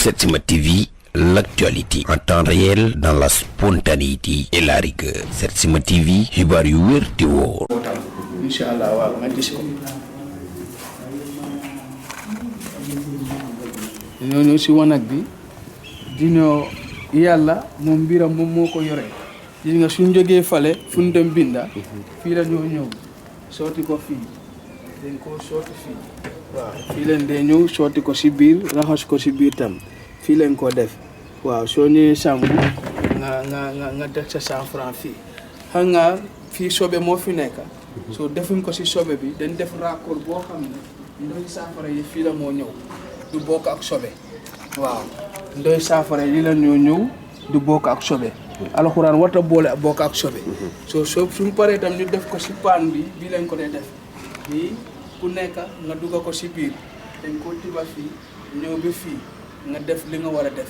SETSIMA TV, l'actualité en temps réel dans la spontanéité et la rigueur. SETSIMA TV, xibaar yu wér te wóor. Inshallah waaw nga gis ko. ñoo si wanag bi dino yàlla moom mbiram moom moo ko yore. gis nga suñ jógee fale fu ñu dem binda fii la ñoo ñëw sooti ko fii dañ koo sooti fii waaw fii leen dee ñëw sooti ko si biir raxas ko si biir tam fii leen ko def waaw soo ñëwee sangu nga def sa 100 francs fii xam nga fii sobe moo fi nekk soo defuñ ko si sobe bi dañ def raccord boo xam ne ndoy saafara yi fii la moo ñëw du bokk ak sobe waaw ndoy saafara yi la ñoo ñëw du bokk ak sobe alxuraan warta boole bokk ak sobe soo suñ paree tam ñu def ko si paan bi bii lañ ko dee def bii ku nekk nga dugga ko si biir dañ ko tiba fii ñëw bi fii nga def li nga war a def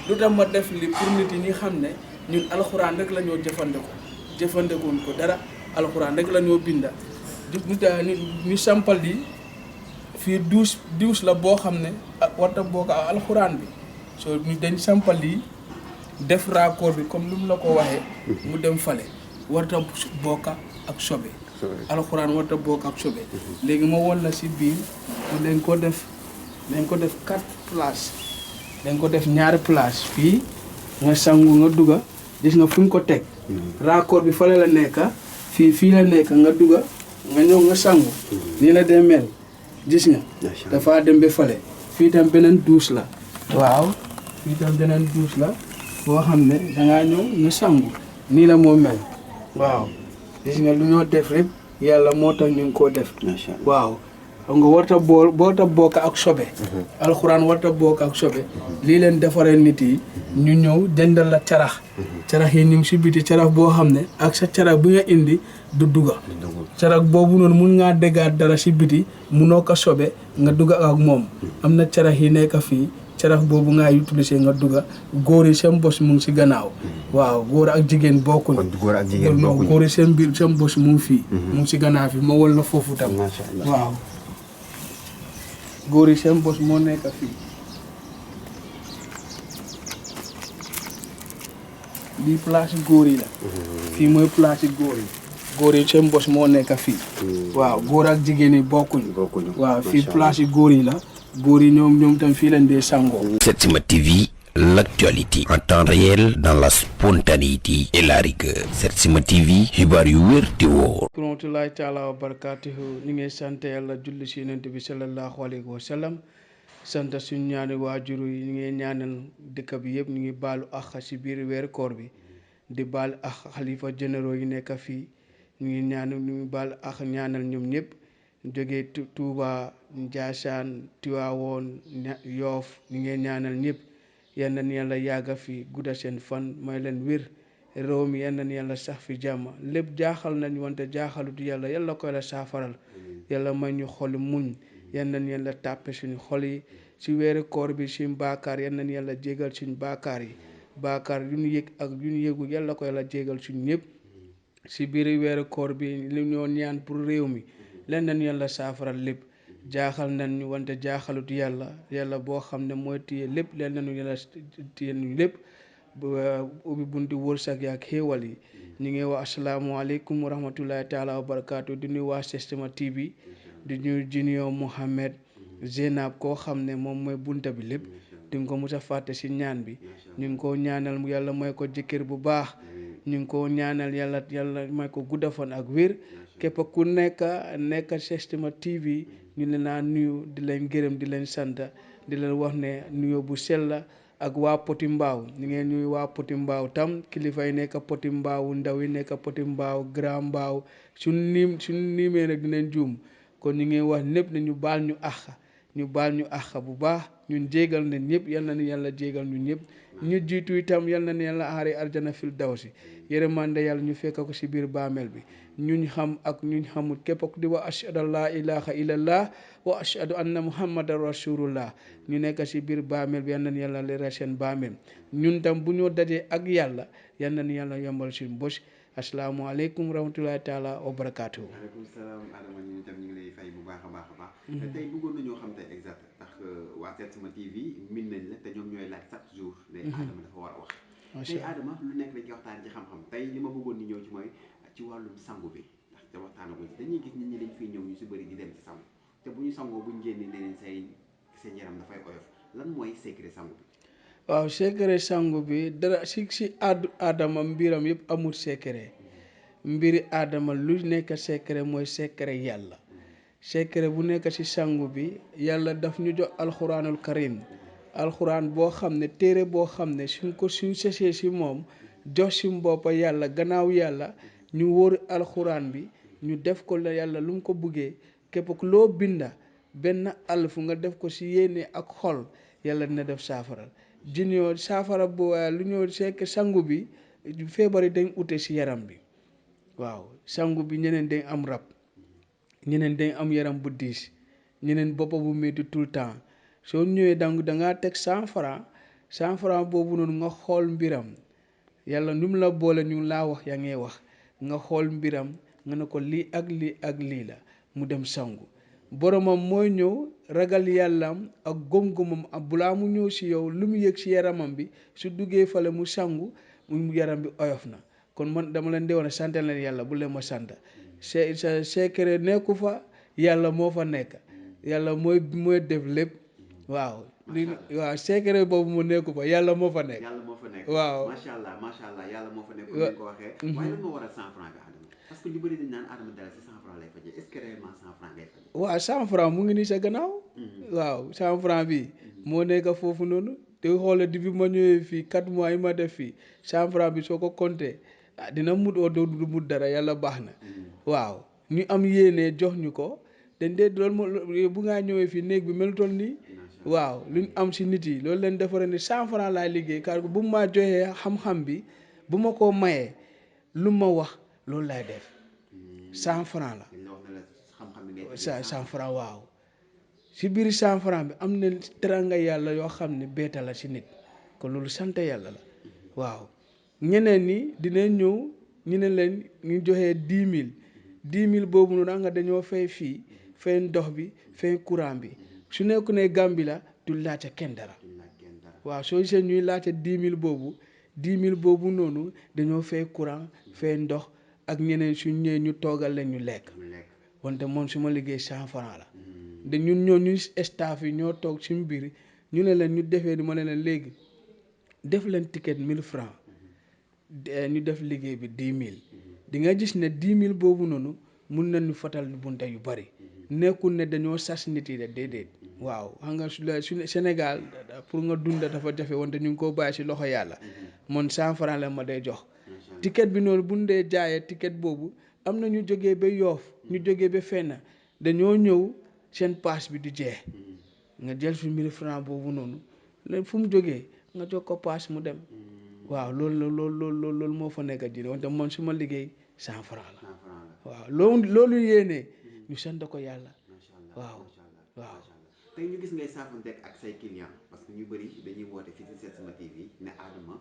lu tax ma def li pour nit yi ñi xam ne ñun alxuraan rek la ñoo jëfandikuñ ko dara alxuraan rek la ñoo binda ñu sampal yi fii douze la boo xam ne warta bokk ak alxuraan bi soo ñu dañ sampal yi def raccord bi comme lu mu la ko waxee mu dem fale warta bokk ak sobe alxuraan warta bokk ak sobe léegi ma won la si biir dañ ko def 4 places dañ ko def ñaari place fii nga sangu nga dugga gis nga fu ñu ko teg raccord bi fale la nekka fii la nekk nga dugga nga ñëw nga sangu nii la dee mel gis nga dafa dem ba fale fii tam beneen douche la waaw fii tam beneen douche la boo xam ne dangaa ñëw nga sangu nii la moo mel waaw gis nga lu ñoo def rek yàlla moo tax ñu ngi koo def waaw xam nga warta bokk ak sobe alxuraan warta bokk ak sobe lii leen defaree nit yi ñu ñëw jëndal la carax yi ñu ngi si biti carax boo xam ne ak sa carax bi nga indi du dugga carax boobu noonu mun ngaa déggaat dara si biti munoo ko sobe nga dugga ak moom am na carax yi nekk fii carax boobu ngaa utiliser nga dugga góor yi seen bos mu ngi si gannaaw waaw góor ak jigéen bokkuñ góor yi seen bos mu ngi fii mu ngi si gannaaw fi ma wol la foofu tam waaw góor yi seen bos moo nekk fii lii place góor yi la fii mooy place góor yi seen bos moo nekk fii waaw góor ak jigéen yi bokkuñ waaw fii place góor yi la góor yi ñoom tam fii lañ dee sangoo. SETSIMA TV, l'actualité en temps réel dans la spontanéité et la rigueur. SETSIMA TV, xibaar yu wér te wóor. rahmatullahi taala wa barakatuhu ñu ngi sant yàlla julli si yonent bi sallallahu alayhi wa sallam sant suñu ñaani waajur yi ñu ngi ñaanal dëkk bi yëpp ñu ngi baalu àq si biir weeru koor bi di baal àq xalifa généraux yi nekk fii ñu ngi baal àq ñaanal ñoom ñëpp jógee Touba Njaasaan Tiwaawoon Yoof ñu ngi ñaanal ñëpp yal na yàlla yàgga fi gudda seen fan may leen wér réew mi yal na yàlla sax fi jàmm lépp jaaxal nañ wante jaaxalut yàlla koy la saafaral yàlla may ñu xol muñ yal na yàlla tàppe suñu xol yi si weeru koor bi suñu baakaar yal na yàlla jégal suñu baakaar yi baakaar yu ñu yëg ak yu ñu yëgu yàlla koy la jégal suñu ñëpp si biir weeru koor bi li ñoo ñaan pour réew mi len nañ yàlla saafaral lépp jaaxal nañ ñu wante jaaxalut yàlla boo xam ne mooy téye lépp len nañu yàlla téye ñu lépp ubbi bunti wërsëg ak xéewal yi ñu ngi wax asalaamaaleykum wa rahmatullahi taala wa barakaatu di nuyu waa SETSIMA TV di nuyu Junior Mohamed Zeynab koo xam ne moom mooy bunta bi lépp di nga ko mos a fàtte si ñaan bi ñu ngi ko ñaanal yàlla may ko jëkkër bu baax ñu ngi ko ñaanal yàlla may ko gudda fan ak wér képp ku nekk SETSIMA TV ñu leen naa nuyu di leen gërëm di leen sant di leen wax ne nuyu bu sell ak waa Poti Mbaaw ñu ngeen nuyu waa Poti Mbaaw tam kilifa yi nekk Poti Mbaaw ndaw yi nekk Poti Mbaaw Grand Mbaaw suñu niimee rek dinañ juum kon ñu ngi wax ñëpp ne ñu baal ñu àq bu baax ñun jégal ne ñëpp yal na ni yàlla jégal ñu ñëpp ñu jiitu itam yal na ni yàlla aari arjana fil dawsi yërmande yàlla ñu fekk ko si biir baamel bi ñuñ xam ak ñuñ xamul képp ku di wa ashhadu an laa ilaha illallah wa ashhadu anna muhammadan rasulullah ñu nekk si biir baamel bi yal na ni yàlla leeral seen baamel ñun tam bu ñoo dajee ak yàlla yal na ni yàlla yombal suñu bos asalaamaaleykum rahmatullahi taala wa barakaatu. waaleykum salaam Adama ñu tam ñu ngi lay fay bu baax a baax. tey bëggoon nañoo xam tey exact ndax waa SETSIMA TV min nañ la te ñoom ñooy ne aadama dafa war a wax tey aadama lu nekk dañ koy waxtaan ci xam-xam tey li ma bëggoon ni ñëw ci mooy ci wàllum sangu bi ndax te waxtaana ko ci dañuy gis nit ñi dañ fiy ñëw ñu si bëri di dem ci sangu te bu ñu sangoo buñ génnee ne leen seen yaram dafay oyof lan mooy secret sangu bi waaw secret sangu bi dara si aadama mbiram yëpp amul secret mbiri aadama lu nekk secret mooy secret yàlla secret bu nekk ci sangu bi yàlla daf ñu jox alxuraanul karim alxuraan boo xam ne téere boo xam ne suñ sesee ci moom jox ci mboppa yàlla gannaaw yàlla ñu wóor alxuraan bi ñu def ko la yàlla lu mu ko buggee képp loo binda benn alfu nga def ko ci yéene ak xol yàlla dina def saafara jinoo saafara bu lu ñëw sekk sangu bi feebar yi dañ ute ci yaram bi waaw sangu bi ñeneen dañ am rab ñeneen dañ am yaram bu diis ñeneen boppa bu métti tout le temps soo ñëwee dangaa teg 100 francs boobu noonu nga xool mbiram yàlla nu mu la boole ñu laa wax yaa ngay wax nga xool mbiram nga ne ko lii ak lii la mu dem sangu boromam mooy ñëw ragal yàllaam ak gom-gomam ak bulaa mu ñëw si yow lu mu yëg si yaramam bi su duggee fale mu sangu mu yaram bi oyof na kon man dama leen di wax ne sant leen yàlla bu leen ma sant sa secret nekku fa yàlla moo fa nekk yàlla mooy def lépp waaw waaw secret boobu mu nekku fa yàlla moo fa nekk waaw macha allah yàlla moo fa nekk comme ni ko waxee waaye lan moo waral 100 francs bi Adama parce que ñu bëri dañ naan Adama dara si 100 francs lay fajee est-ce que réellement 100 francs ngay fajee waaw 100 francs mu ngi nii sa gannaaw waaw 100 francs bi moo nekk foofu noonu te xoole depuis ma ñëwee fii 4 mois yi ma def fii 100 francs bi soo ko compté dina mut oo du mut dara yàlla baax na waaw ñu am yéene jox ñu ko dañ dee loolu moo bu ngaa ñëwee fii néeg bi melutoon nii waaw lu ñu am si nit yi loolu leen defaree ni 100 francs laay liggéey car bu ma joxee xam-xam bi bu ma ko mayee lu ma wax loolu laay def 100 francs la 100 francs waaw si biir 100 francs bi am na teranga yàlla yoo xam ne beeta la si nit kon loolu sant yàlla la waaw ñeneen ñi dinañ ñëw ñu ne leen ñu joxee 10 000 boobu noonu nga dañoo fay fii fay ndox bi fay courant bi su nekku ne Gàmbi la du laajte kenn dara waaw soo gisee ñuy laajte 10 000 boobu 10 000 boobu noonu dañoo fay courant fay ndox ak ñeneen su ñëwee ñu toogal leen ñu lekk wante moom su ma liggéey 100 francs la de ñu staff yi ñoo toog suñu biir ñu ne leen ñu defee ni ma ne leen léegi def leen ticket 1000 francs ñu def liggéey bi 10 000 di nga gis ne 10 000 boobu noonu mun nañu fatal bunte yu bari nekkul ne dañoo sas nit yi de déedéet waaw xam nga su Sénégal pour nga dunda dafa jafe wante ñu ngi ko bàyyi si loxo yàlla man 100 francs la ma day jox ticket bi noonu bu ñu dee jaayee ticket boobu am na ñu jógee ba Yoof ñu jógee ba fenn dañoo ñëw seen paas bi di jeex nga jël fi 1000 francs boobu noonu léegi fu mu jógee nga jox ko paas mu dem waaw loolu moo fa nekk ji wante man su ma liggéey 100 francs la waaw loolu yéenee ñu sant ko yàlla waaw tey ñu gis ngay saafanteeg ak say client parce que ñu bëri dañuy woote fii ci SETSIMA TV ne Adama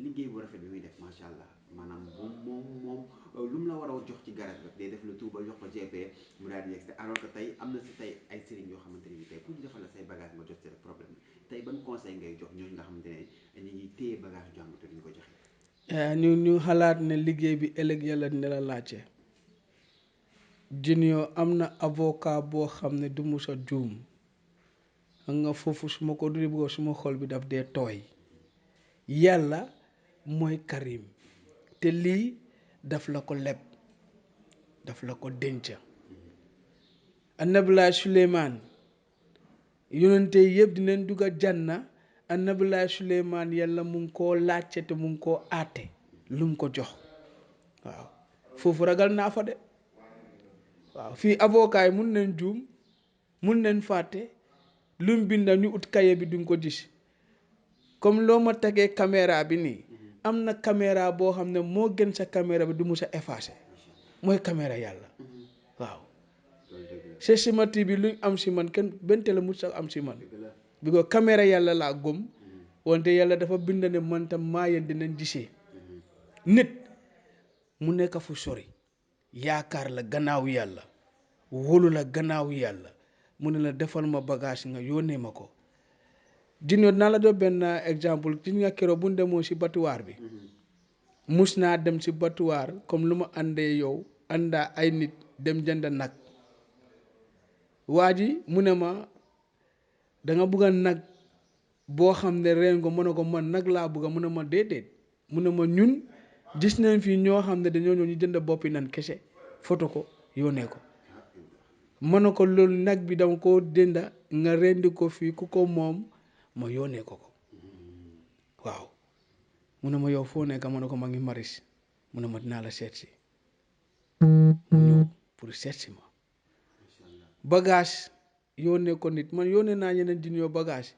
liggéey bu rafet bi muy def macha allah maanaam moom lu mu la war a jox ci garab rek day def le tout ba jox ko GP mu daal di yegg alors que tey am na si tey ay sëriñ yoo xamante ne tey pour ñu defal la say bagage nga jot ci rek problème bi tey ban conseil ngay jox ñooñu nga xamante ne ñu ngi téye bagage jàmm te duñu ko joxe. ñu xalaat ne liggéey bi ëllëg yàlla dina la laajte Junior am na avocat boo xam ne du musa juum xam nga foofu su ma ko déglu suma xol bi daf dee tooy yàlla mooy Karim te lii daf la ko leb daf la ko denc annabilaay Suleymaan yonente yëpp dinañ dugg janna annabilaay Suleymaan yàlla mu ngi koo laajte te mu ngi koo aate lu mu ko jox waaw foofu ragal naa fa de waaw fii avocat yi mun nañ juum mun nañ fàtte lu mu binda ñu ut kaye bi duñ ko gis comme loo ma tegee caméra bi nii am na caméra boo xam ne moo gën sa caméra bi du mu sa effacé mooy caméra yàlla waaw SETSIMA TV luñ am si man kenn benn télé mu sax am si man bi ko caméra yàlla laa gëm wante yàlla dafa bind ne man tam maa yéen dinañ gisee nit mu nekk fu sori yaakaar la gannaaw yàlla wóolu la gannaaw yàlla mu ne la defal ma bagage nga yónnee ma ko jinne dinaa la jox benn exemple gis nga keroog bu ñu demoo si batuwaar bi mus naa dem si batuwaar comme lu ma àndee yow àndaa ay nit dem jënd nag waa ji mu ne ma danga bëgg a nag boo xam ne reen ko mu ne ko man nag laa bëgg mu ne ma déedéet mu ne ma ñun gis nañ fii ñoo xam ne dañoo ñëw ñu jënd boppi nan kese foto ko yónnee ko ma ne ko loolu nag bi dama ko jënda nga rendi ko fii ku ko moom ma yónnee ko waaw mu ne ma yow foo nekk ma ne ko ma ngi maris mu ne ma dinaa la seet si mu ñëw pour seet si ma bagage yónnee ko nit man yónnee naa ñeneen jinne yoo bagage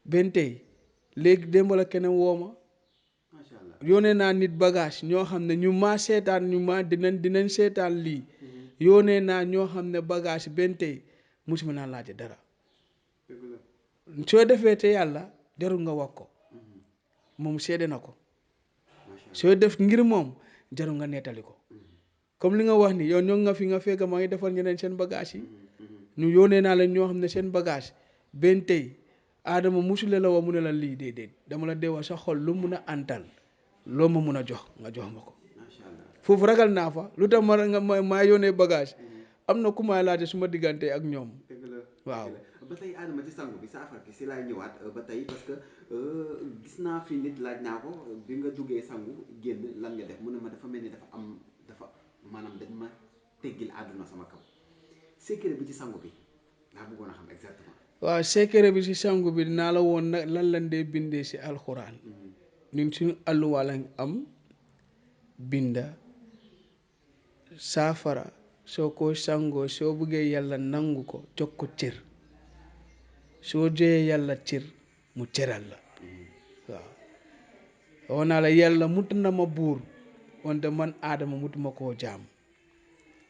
benn tey léegi démb la keneen woo ma yónnee naa nit bagage ñoo xam ne ñu maa seetaan ñu maa dinañ seetaan lii yónnee naa ñoo xam ne bagage benn tey musuma naa laaj dara soo defee te yàlla jarul nga wax ko moom seede na ko soo def ngir moom jarul nga nettali ko comme li nga wax ni yow ñoo nga fi nga fekk maa ngi defal ñeneen seen bagage yi ñu yónnee naa leen ñoo xam ne seen bagage benn tey Adama musule la woo mu ne la lii déedéet dama la deewal sa xol lu mun a antal loo ma mun a jox nga jox ma ko foofu ragal naa fa lu tax maa yónnee bagage am na ku may laajte suma diggante ak ñoom waaw ba tey Adama ci sangu bi saafara ki si laay ñëwaat ba tey parce que gis naa fi nit laaj naa ko bi nga duggee sangu génn lan nga def mu ne ma dafa mel ni dafa maanaam dañ ma teggil àdduna sama kaw secret bi ci sangu bi laa bëggoon a xam exactement. waaw secret bi ci sangu bi dinaa la woon nag lan lañ dee bindee si alxuraan ñun suñu àlluwa lañ am binda saafara soo ko sangoo soo buggee yàlla nangu ko jox ko cër soo joxee yàlla cër mu cëral la waaw wax naa la yàlla mut na ma buur wante man Adama mutuma koo jaam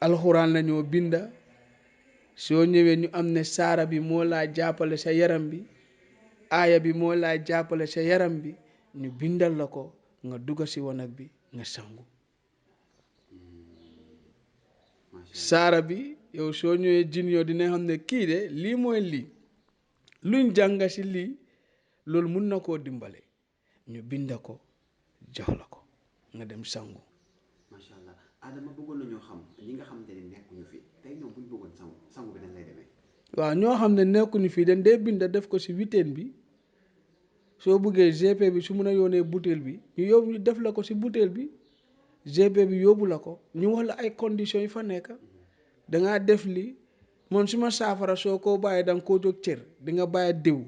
alxuraan la ñoo binda soo ñëwee ñu am ne saara bi moo laa jàppale sa yaram bi aaya bi moo laa jàppale sa yaram bi ñu bindal la ko nga dugga si wanag bi nga sangu saara bi yow soo ñëwee jin yoo dina xam ne kii de lii mooy lii luñ jànga si lii loolu mun na koo dimbale ñu binda ko jox la ko nga dem sangu. macha allah Adama bëggoon nañoo xam ñi nga xam ne nekkuñu fi tey ñoom bu ñu bëggoon sangu bi dañ lay demee. waaw ñoo xam ne nekkuñu fii dañ dee binda def ko si witeen bi soo buggee GP bi su mun a yónnee butéel bi ñu yóbbu ñu def la ko si butéel bi GP bi yóbbu la ko ñu wax la ay conditions yi fa nekk dangaa def li man suma saafara soo ko bàyyee danga koo jóg cër di nga bàyyi diw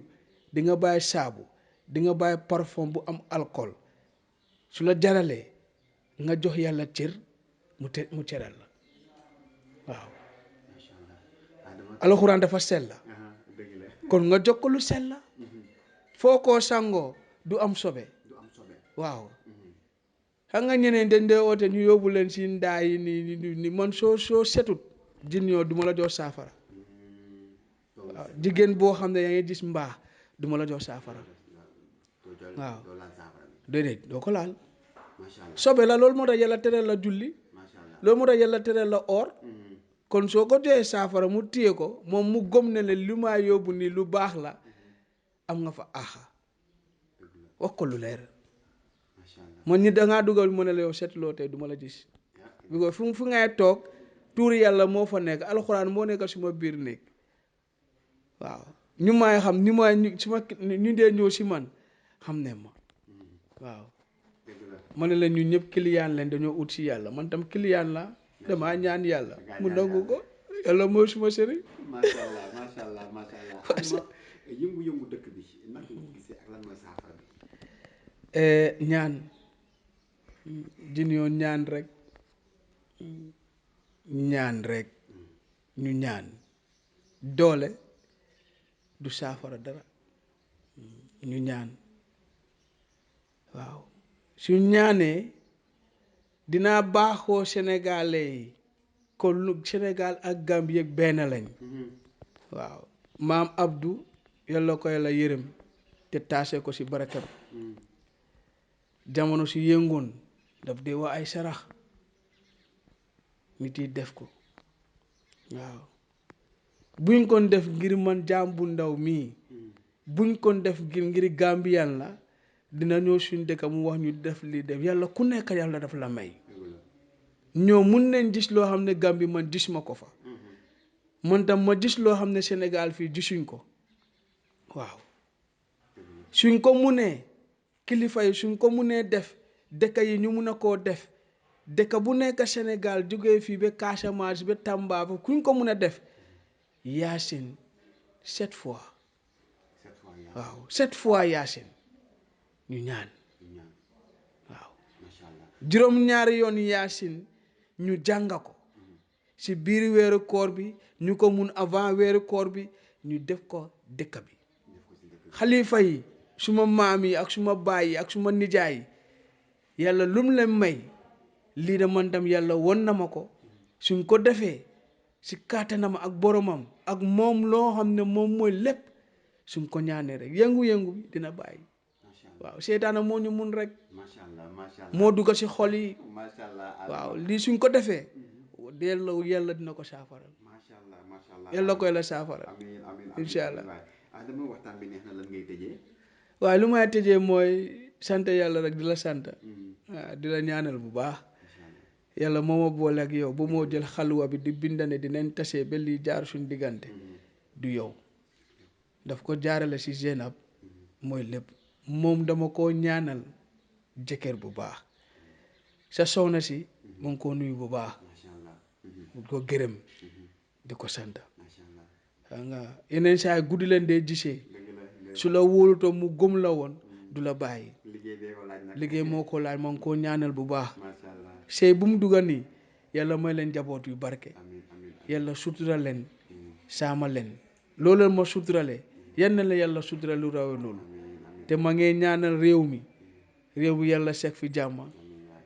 di nga bàyyi saabu di nga bàyyi parfum bu am alcool su la jaralee nga jox yàlla cër mu cëral la waaw alxuraan dafa sell la kon nga jox ko lu sell la foo koo sangoo du am sobe waaw xam nga ñeneen dañ dee oote ñu yóbbu leen si ndaa yi ni man soo setut jin yoo du ma la jox saafara waaw jigéen boo xam ne yaa ngi gis mbaax du ma la jox saafara waaw déedéet doo ko laal sobe la loolu moo tax yàlla tereel la julli loolu moo tax yàlla tereel la or kon soo ko joxee saafara mu téye ko moom mu gom ne leen lu maa yóbbu nii lu baax la am nga fa aaxa wax ko lu leer man ñi dangaa dugal mu ne la yow seetloo tey du ma la gis bi ko fu ngay toog tuuri yàlla moo fa nekk alxuraan moo nekk suma biir néeg waaw ñu may xam ni may ñu dee ñëw si man xam ne ma waaw ma ne leen ñu ñëpp client leen dañoo ut si yàlla man tam client la damaa ñaan yàlla mu nangu ko yàlla mooy suma sëriñ. macha allah macha allah macha allah. yëngu-yëngu dëkk bi naka nga gisee ak lan mooy saafara bi. ñaan jinne ñaan rek ñu ñaan doole du saafara dara ñu ñaan waaw su ñaanee dinaa baaxoo sénégalais yi kon lu Sénégal ak Gambie yëpp benn lañ waaw maam Abdou yàlla ko yàlla yërëm te taase ko ci barakam jamono si yëngoon daf dee wax ay sarax nit yi def ko waaw buñ kon def ngir man jaam bu ndaw mii buñ ko def ngir Gambian la dina ñëw suñ dëkk mu wax ñu def li def yàlla ku nekk yàlla daf la may ñoo mun nañ gis loo xam ne Gambie man gis ma ko fa man tam ma gis loo xam ne Sénégal fii gisuñ ko waaw suñ ko munee kilifa yi suñ ko munee def dëkk yi ñu mun a koo def dëkk bu nekk Sénégal jógee fii ba Casamance ba Tamba ba kuñ ko mun a def Yaasin 7 fois waaw 7 fois Yaasin ñu ñaan waaw juróom-ñaari yoon Yaasin ñu jànga ko si biir weeru koor bi ñu ko mun avant weeru koor bi ñu def ko dëkk bi xalifa yi suma maam yi ak suma baay yi ak suma nijaay yi yàlla lum leen may lii de man tam yàlla won na ma ko suñ ko defee si kàttanam ak boromam ak moom loo xam ne moom mooy lépp suñ ko ñaanee rek yëngu-yëngu bi dina bàyyi waaw seetaana moo ñu mun rek moo dugg si xol yi waaw lii suñ ko defee delloo yàlla dina ko saafaral yàlla koy la saafaral incha allah waaye lu may tëjee mooy sant yàlla rek di la sant waaw di la ñaanal bu baax yàlla moo ma boole ak yow ba moo jël xalwa bi di bindane dinañ tasee ba lii jaar suñ diggante du yow daf ko jaarale si Zeynab mooy lépp moom dama koo ñaanal jëkkër bu baax sa soxna si mu ngi koo nuyu bu baax mu ko gërëm di ko sant xam nga yeneen saa guddi leen dee gisee su la wóolutoo mu gëm la woon du la bàyyi liggéey moo ko laaj ma ngi koo ñaanal bu baax sëy bu mu dugga nii yàlla may leen njaboot yu barke yàlla sutura leen saama leen loolu ma suturale yan na la yàlla sutura lu rawe loolu te ma ngee ñaanal réew mi yàlla sekk fi jàmma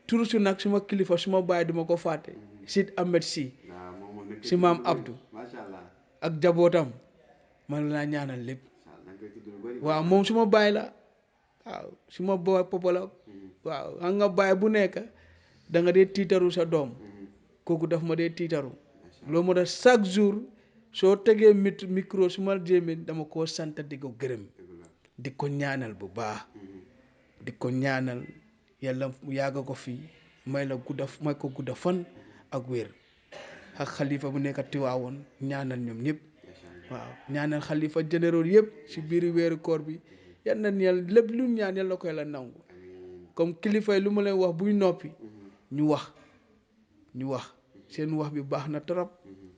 turu si nag suma kilifa suma bàyyi duma ko fàtte Sid Ahmed si maam Abdou ak jabootam man laa ñaanal lépp waaw moom suma bàyyi la waaw suma boy popo la waaw xam nga bàyyi bu nekk da nga dee tiitaru sa doom kooku daf ma dee tiitaru loolu moo tax chaque jour soo tegee micro su ma jéemee dama koo sant di ko gërëm di ko ñaanal bu baax di ko ñaanal yàlla yàgga ko fii may ko gudda fan ak wér ak xalifa bu nekk Tiwaawoon ñaanal ñoom ñëpp waaw ñaanal xalifa généraux yëpp si biir weeru koor bi yal na yàlla lépp lu ñaan yàlla koy la nangu comme kilifa yi lu ma leen wax buy noppi ñu wax seen wax bi baax na trop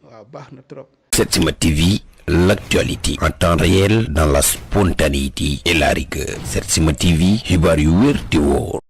waaw baax na trop. SETSIMA TV, l'actualité en temps réel dans la spontanéité et la rigueur. SETSIMA TV, xibaar yu wér te wóor.